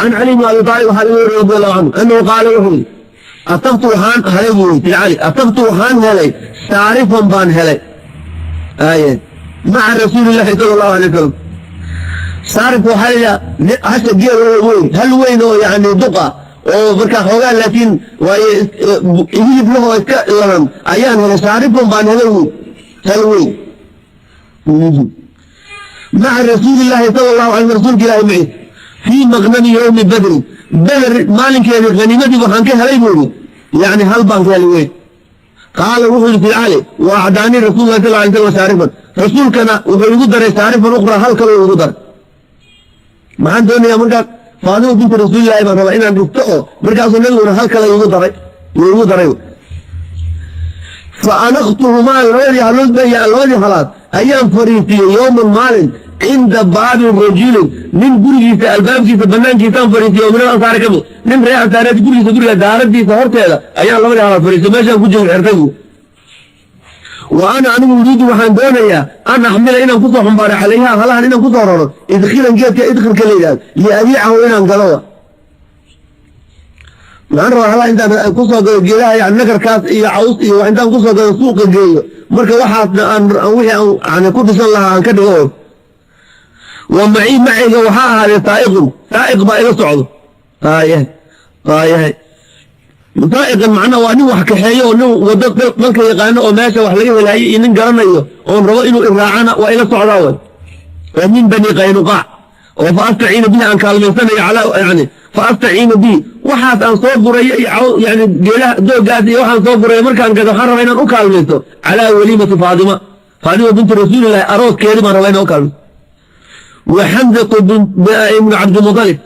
Can Cali bn Abi Aalib waxaa laga weriy, radi Allahu canhu, annahu qaala, wuxuu yidhi: "Asabtu, waxaan helay," buu yidhi Cali, "asabtu, waxaan helay, saarifan baan helay aye maca Rasuuli Llahi sala Allahu alay wasalam." Saarifka waxaa la yidhaha hasha geel weyn, hal weyn oo yani duqa oo markaa xoogaa, laakiin waaye hilib lahoo iska ladan ayaan helay. Saarifan baan helay wy, hal weyn, maca Rasuulillaahi sala Allahu alay, Rasuulka Ilahi maciis, fii maqnami yowmi Badrin, Beder maalinkeedii haniimadii waxaan ka helay, buu yidhi, yani hal baan ka helay weyn. Qaala, wuxuu yidhi Sid Cali: "Wa acdaanii Rasul lah sal alay slam saarifan," Rasuulkana wuxuu igu daray, "saarifan ukhraa," hal kaloo igu daray. Maxaan doonayaa markaas? Faadima binti Rasuulillahi baan rabaa inaan dhigto, oo markaasuu Nabiguna hal kale igu daray, igu daray. "Fa anaqtuhumaa," labadii halood ba, labadii halaad ayaan fariisiyey, "yowman," maalin, "cinda baabi rajulin," nin gurigiisa albaabkiisa banaankiisaan fariisiyey, oo "min al ansaari" ka mid, nin reer Ansaareed gurigiisa, guriga daaradiisa horteeda ayaan labadii halaad fariisiyey, meeshaan ku jiri xirtay buu. "Wa ana," anigu, "uriidu," waxaan doonayaa, "an axmila," inaan kusoo xumbaaro, "calayhaa," halahan inaan kusoo raro, "idkhilan," geedka idkhilka la yidhahdo, "liabiicahu," inaan galo. Maxaan rabaa? Halaha intaan kusoo galo geedaha, yani nakarkaas iyo caws iyo wax intaan kusoo galo suuqa geeyo, marka waxaasna aan wixii aan yani ku dhisan lahaa aan ka dhigo. "Wa macii," macayga waxaa ahaaday, "saa'iqun," saa'iq baa ila socdo. Aayahay, aayahay, saa'iqan macnaha waa nin wax kaxeeyo oo nin wado dalka yaqaano oo meesha wax laga helaayo iyo nin garanayo oon rabo inuu iraacana waa ila socdaa way, oo "min Bani Qaynuqaac," oo "fa astaciinu bihi," aan kaalmaysanayo, calaa yani "fa astaciinu bihi," waxaas aan soo gurayo iyo yani geedaha doogaas iyo waxaan soo gurayo markaan gado, waxaan rabaa inaan u kaalmaysto "calaa waliimati Faadima," Faadima binti Rasuulillahi arooskeedii baan rabaa inaan u kaalmaysto, "wa Xamzatu ibnu Cabdimutalib."